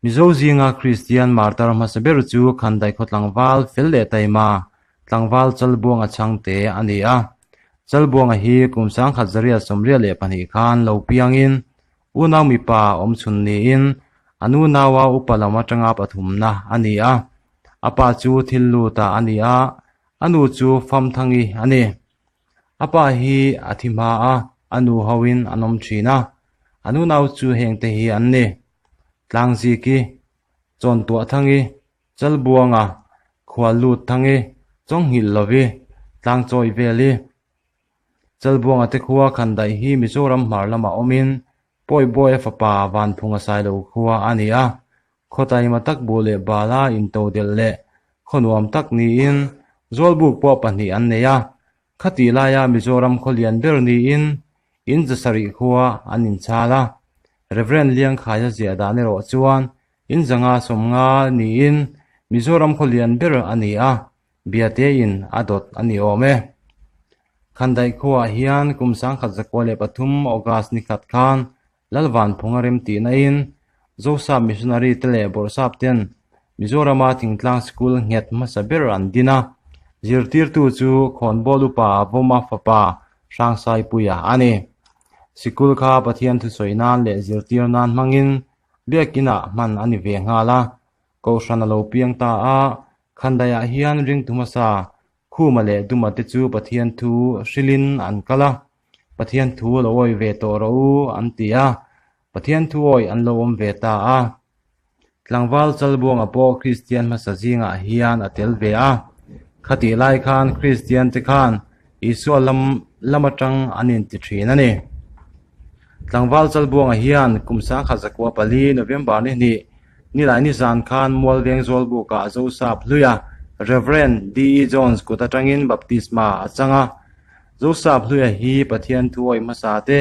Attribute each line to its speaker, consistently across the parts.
Speaker 1: Mizo zinga Kristian martar hmasa ber chu Khandai khaw tlangval fel leh taima, tlangval Chalbuanga chhangte a ni a. Chalbuanga hi kum 1982 khan lo piangin unau mipa awmchhun niin a nu naua upa lam atanga pathumna a ni a. A pa chu thil luta a ni a, a nu chu Famthangi a ni. A pa hi a thi hma a, a nu hoin an awm thin a. A nu nau chu hengte hi an ni. Tlangziki, Chawntuahthangi, Chalbuanga, Khuallutthangi, Chawnghilh lovi, Tlangchawi veli. Chalbuanga te khua Khandaih hi Mizoram hmar lamah awmin Pawihbawia fapa Vanphunga Sailo khua a ni a. Khaw taima tak buh leh bala intodelh leh khaw nuam tak niin Zawlbuk pawh pahnih an nei a. Khatih laia Mizoram khaw lian ber niin in zasarih khua an inchhal a. Rev. Liangkhaia ziah dan erawh chuan in zanga sawmnga niin Mizoram khaw lian ber a ni a, Biatein a dawt a ni awm e. Khandaih khuaah hian kum 1903 August ni khat khan Lalvanphunga rem tihna in Zosap Missionary te leh Bawrhsap ten Mizorama thingtlang sikul nghet hmasa ber an din a, zirtirtu chu Khawnbawl upa Vawma fapa Hrangsaipuia a ni. Sikul kha Pathian thusawi nan leh zirtir nan hmangin biakinah hman a ni ve nghal a, Kohhran a lo piang ta a, Khandaiah hian ringtu hmasa Khuma leh Duma te chu Pathian thu hrilhin an kal a, Pathian thu lo awi ve tawh rawh u an ti a, Pathian thu awi an lo awm ve ta a. Tlangval Chalbuanga pawh Kristian hmasa zingah hian a tel ve a. Khatih lai khan Kristian te khan Isua lam lam atang an inti thin a ni. Tlangval Chalbuanga hian kum 1904 November ni hnih nilai nizan khan Mualveng Zawlbukah Zosap hluia Rev. D. E. Jones kut atangin baptisma a chang a. Zosap hluia hi Pathian thu awih hmasa te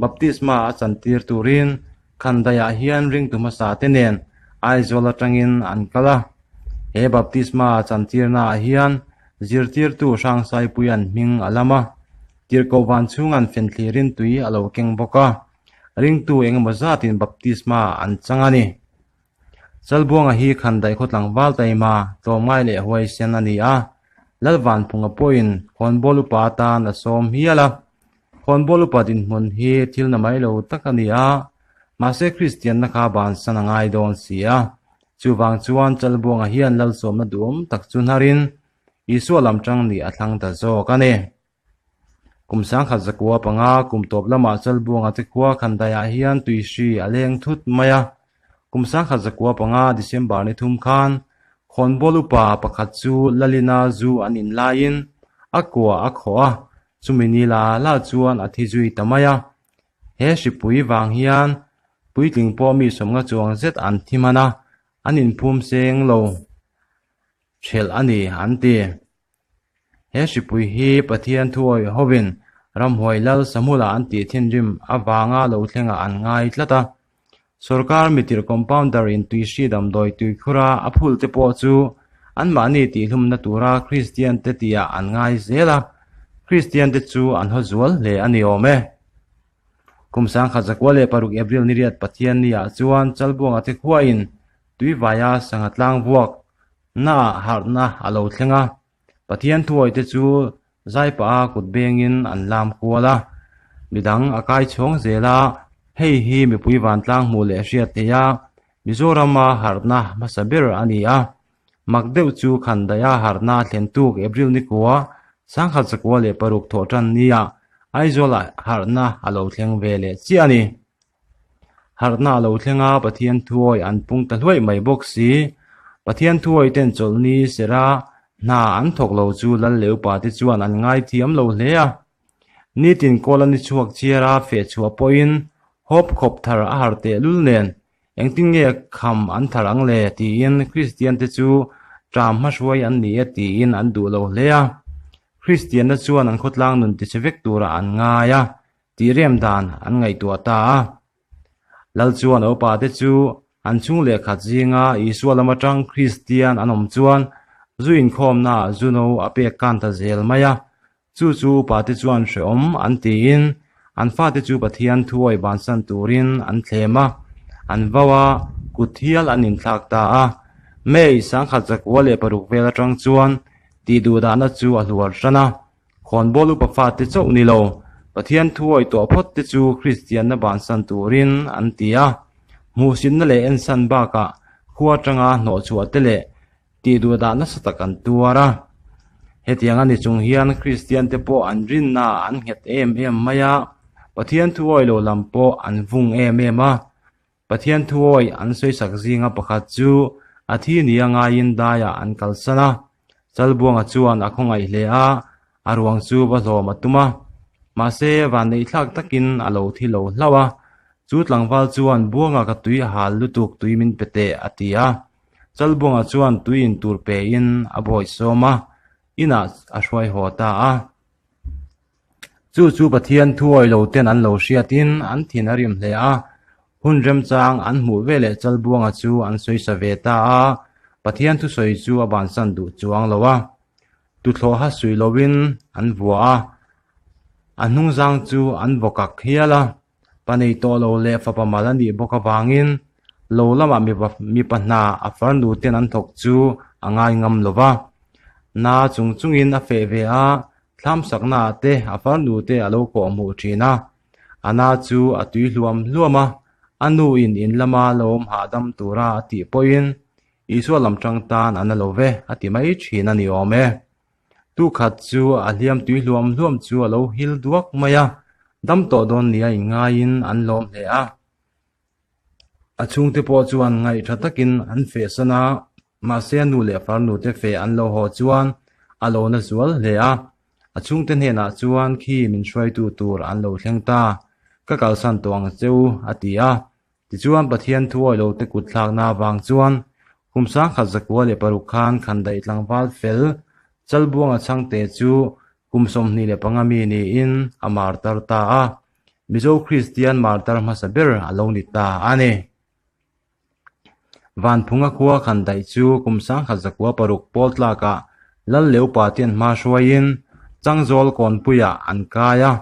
Speaker 1: baptisma a chantir turin Khandaiah hian ringtu hmasa te nen Aizawl atangin an kal a. He baptisma chantirnaah hian zirtirtu Hrangsaipuia'n hming a lam a, tirhkoh van chhunga'n fenthlirin tui a lo keng bawk a, ringtu engemaw zatin baptisma an chang a ni. Chalbuanga hi Khandaih khaw tlangval taima, tlawmngai leh huaisen a ni a, Lalvanphunga pawhin Khawnbawl upa atan a sawm hial a. Khawnbawl upa dinhmun hi thil na mai lo tak a ni a, mahse Kristianna kha bansan a ngai dawn si a. Chuvang chuan Chalbuanga hian Lalsawmna duhawm tak chu hnarin Isua lam tang nih a thlang ta zawk a ni. Kum 1905 kum tawp lamah Chalbuanga te khua Khandaiah hian tuihri a leng thut mai a. Kum 1905 December ni thum khan Khawnbawl upa pakhat chu Lalina zu an in laiin a kua a khawh a, chumi ni la la chuan a thi zui ta mai a. He hripui vang hian puitling pawh mi sawmnga chuang zet an thi hman a, an inphum seng lo thelh a ni an ti. He hripui hi Pathian thuawih hovin ramhuai lal Samula an tih thinrim avanga lo thlengah an ngai tlat a. Sorkar mitirh compounder in tuihri damdawi tuikhura a phul te pawh chu anmahni tihhlumna tura Kristian te tihah an ngai zel a, Kristian te chu an haw zual hle a ni awm e. Kum 1906 April ni riat Pathian ni ah chuan Chalbuanga te khuain tuivaia sangha tlang vuak naah harhna a lo thleng a, Pathian thuawi te chu zaipaha kut bengin an lam kual a, midang a kai chhawng zel a, hei hi mipui vantlang hmuh leh hriat theih a, Mizorama harhna hmasa ber a ni a, mak deuh chu Khandaiha harhna a thlen tuk April ni kua 1906 thawh tan nia Aizawlah harhna a lo thleng ve leh chiah a ni. Harhna a lo thleng a, Pathian thuawi an pung ta hluaih mai bawk si. Pathian thuawi ten chawlhni sera hna an thawk lo chu lal leh upa te chuan an ngaithiam lo hle a. Nitin kawl a ni chhuak chiar a, feh chhuah pawhin hawp khawp thar a har tehlul nen engtin nge kham an thar ang le tiin Kristian te chu ṭam hmahruai an ni e tiin an duh lo hle a. Kristianna chuan an khawtlang nun tichhe vek turah an ngai a. Tih rem dan an ngaihtuah ta a. Lal chuan a upate chu an chhung leh khat zinga Isua lam atang Kristian an awm chuan zu inkhawmnaah zu no a pek kan ta zel mai a. Chu chu upate chuan hrehawm an tiin an fate chu Pathian thuawi bansan turin an thlem a, an vau a. Kut hial an inthlak ta a. May 1906 vel atang chuan tihduhdahna chu a hluar tan a. Khawnbawl upa fate chauh ni lo, Pathian thuawi tawh phawt te chu Kristianna bansan turin an ti a. Hmuhsitna leh ensan bakah khua atanga hnawhchhuah te leh tihduhdah nasa tak an tuar a. Hetiang a ni chung hian Kristian te pawh an rinna an nghet em em mai a, Pathian thuawi lo lam pawh an vung em em a. Pathian thuawi an sawisak zinga pakhat chu a thi nia ngaiin daiah an kalsan a. Chalbuanga chuan a khawngaih hle a, a ruang chu va hlawm a tum a. Mahse, vanneihthlak takin a lo thi lo hlauh a. Chu tlangval chuan Buanga ka tui a hal lutuk tui min pe teh a ti a. Chalbuanga chuan tui in tur pein a bawi sawm a, inah a hruai haw ta a. Chu chu Pathian thuawi lo ten an lo hriatin an thin a rim hle a, hun remchang an hmuh veleh Chalbuanga chu an sawisa ve ta a, Pathian thusawi chu a bansan duh chuang lo a, tuthlawha suih loin an vua a, a hnungzang chu an vaw kak hial a, pa nei tawh lo leh fapa mal a nih bawk avangin lo lamah mipa hna a farnu ten an thawk chu a ngai ngam lo va, na chung chungin a feh ve a, Thlamsaknaah te a farnu te a lo kawh hmuh thin a, a na chu a tui hluam hluam a, a nu in in lama lo awm hahdam tura a tih pawhin Isua lam tang tan a na lo ve a ti mai thin a ni awm e. Tu khat chu a hliam tui hluam hluam chu a lo hil duak mai a, dam tawh dawn nia inngaiin an lawm hle a. A chhungte pawh chuan ngaihtha takin an fehsan a, mahse a nu leh farnu te feh an lo haw chuan a lo na zual hle a. A chhungte hnenah chuan khi min hruaitu tur an lo thleng ta, ka kalsan tawh ang che u, a ti a. Tichuan Pathian thuawi lo te kut thlakna avang chuan kum 1906 khan Khandaih tlangval fel Chalbuanga chhangte chu kum 25 mi niin a martar ta a. Mizo Kristian martar hmasa ber a lo ni ta a ni. Vanphunga khua Khandaih chu kum 1906 pawl tlakah Lal leh upa te an hma hruaiin Changzawl kawnpuiah an kai a.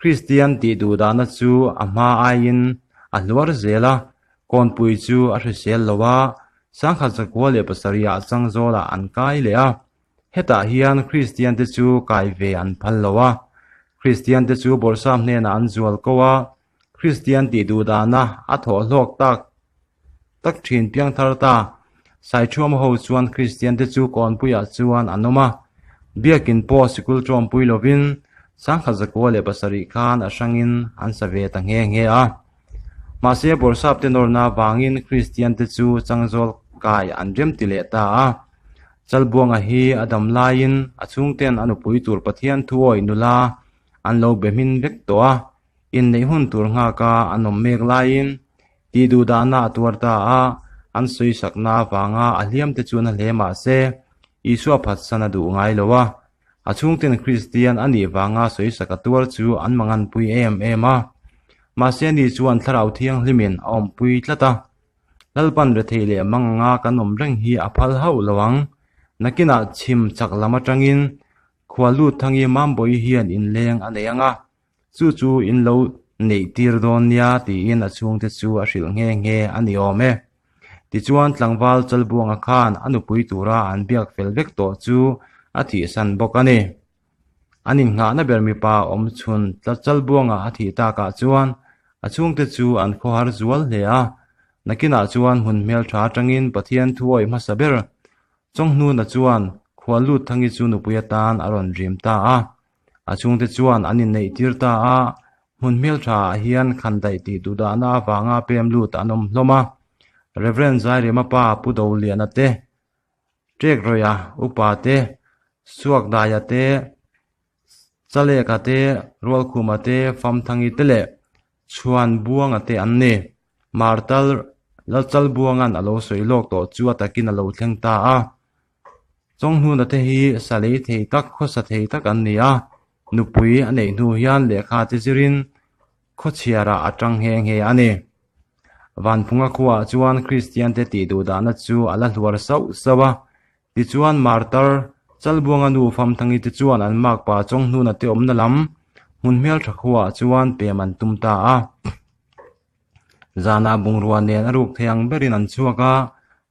Speaker 1: Kristian tih duhdahna chu a hma aiin a hluar zel a, kawnpui chu a hrisel lo a, 1907 ah Changzawlah an kai leh a. Hetah hian Kristian te chu kai ve an phal lo a, Kristian te chu Bawrhsap hnenah an zual ko a, Kristian tih duh dana a thawh hlawk tak tak thin piangthar ta. Saithuam ho chuan Kristian te chu kawnpuiah chuan an awm a, biakin pawh sikul tawmpui lovin 1907 khan a hrangin an sa ve ta nghe nghe a. Mahse Bawrhsap te nawrna avangin Kristian te chu changzawl kai an rem ti leh ta a. Chalbuanga hi a dam laiin a chhungten a nupui tur Pathian thuawi nula an lo be hmin vek tawh a, inneih hun tur nghaka an awm mek laiin tih duhdahna a tuar ta a, an sawisakna avanga a hliam te chuan a hle mahse Isua phatsan a duh ngai lo a, a chhungten Kristian a nih vanga sawisak a tuar chu an manganpui em em a, mahse ani chuan Thlarau Thianghlimin a awmpui tlat a. Lalpan rethei leh mang anga kan awm reng hi a phal hauh lo ang. Nakinah chhim chak lam atangin Khualut Thangi Mambawi hian inleng a nei ang a, chu chu in lo neih tir dawn nia tiin a chhungte chu a hrilh nghe nghe a ni awm e. Tichuan tlangval Chalbuanga khan a nupui tura an biak fel vek tawh chu a thihsan bawk a ni. An innghahna ber mipa awm chhun Chalbuanga a thih takah chuan a chhungte chu an khawhar zual hle a, nakinah chuan hmun hmeltha atangin Pathian thuawi hmasa ber Chawnghnuna chuan Khualut Thangi chu nupui atan a rawn rim ta a, a chhungte chuan an inneih tir ta a, hmun hmeltha ah hian khandaih tih duhdahna avanga pem lut an awm hlawm a, Rev. Zairema pa Pu Doliana te, Ṭek Rawia upa te, Suakdaia te, Chaleka te, Rualkhuma te, Famthangi te leh Chhuanbuanga te an ni. Martal Lalchalbuanga'n a lo sawi lawk tawh chu a takin a lo thleng ta a. Chawnghnuna te hi sa lei thei tak, khawsa thei tak an ni a. Nupui a neih hnu hian lehkha te zirin khawchhiarah a tang nghe nghe a ni. Vanphunga khuaah chuan Kristiante tih duhdahna chu a la hluar sauh sauh a. Tichuan Martar, Chalbuanga nu Famthangi te chuan an makpa Chawnghnuna te awmna lam hmun hmeltha khuaah chuan pem an tum ta a. Zanah bungrua nen a ruk thei ang berin an chhuak a,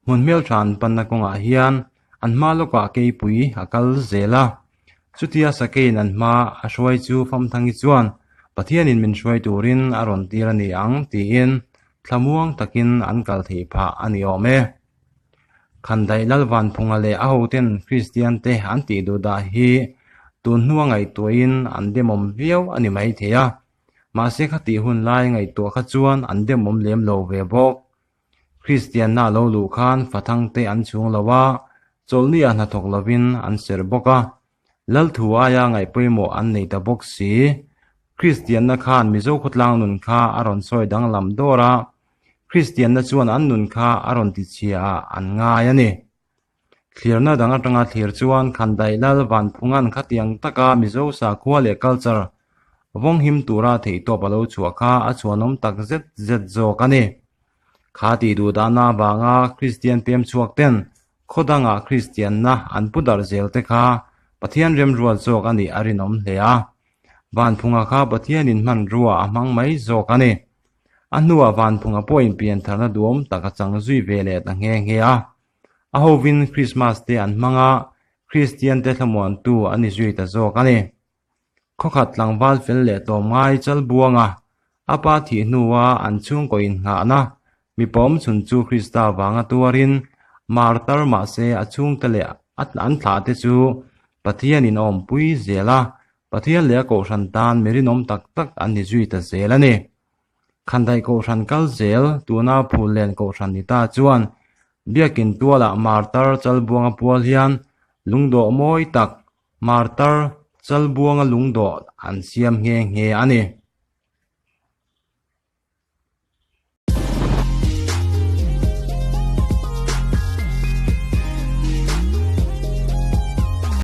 Speaker 1: hmun hmeltha an panna kawngah hian an hma lawkah keipui a kal zel a. Chutia Sakeiin an hma a hruai chu Famthangi chuan Pathianin min hruai turin a rawn tir a ni ang tiin thlamuang takin an kal theih phah a ni awm e. Khandaih Lalvanphunga leh a hoten Kristian te an tih duh dah hi tun hnua ngaihtuahin an demawm viau a ni maithei a, mahse khatih hun lai ngaihtuah kha chuan an demawm lem lo ve bawk. Kristianna a lo luh khan fathang te an chhung lo a, chawlhni ah hnathawk lovin an serh bawk a, Lalthu aia ngaih pawimawh an nei ta bawk si. Kristianna khan Mizo khawtlang nun kha a rawn sawi danglam dawr a, Kristianna chuan an nun kha a rawn tichhia ah an ngai a ni. Thlirna dang atanga thlir chuan Khandaih Lal Vanphunga'n khatiang taka Mizo sakhua leh culture vawnghim tura theihtawp a lo chhuah kha a chhuanawm tak zet zet zawk a ni. Kha tih duh dahna avanga Kristian pem chhuak ten khaw dangah Kristianna an pu darh zel te kha Pathian remruat zawk a nih a rinawm hle a. Vanphunga kha Pathianin hmanrua a hmang mai zawk a ni. A hnuah Vanphunga pawhin piantharna duhawm tak a chang zui ve leh ta nghe nghe a. A hovin Krismas te an hmang a, Kristian te thlamuantu a ni zui ta zawk a ni. Khawkhat tlangval fel leh tlawmngai Chalbuanga a pa thih hnua an chhungkaw innghahna mipa awmchhun chu Krista vanga tuarin martar mahse a chhungte leh an thlahte chu Pathianin a awmpui zel a, Pathian leh a kohhran tan mi rinawm tak tak an ni zui ta zel a ni. Khandaih kohhran kal zel tuna Phullen kohhran ni ta chuan Biakin tualah martar Chalbuanga pual hian lungdawh mawi tak Martar Chalbuanga lungdawh an siam nghe nghe a ni.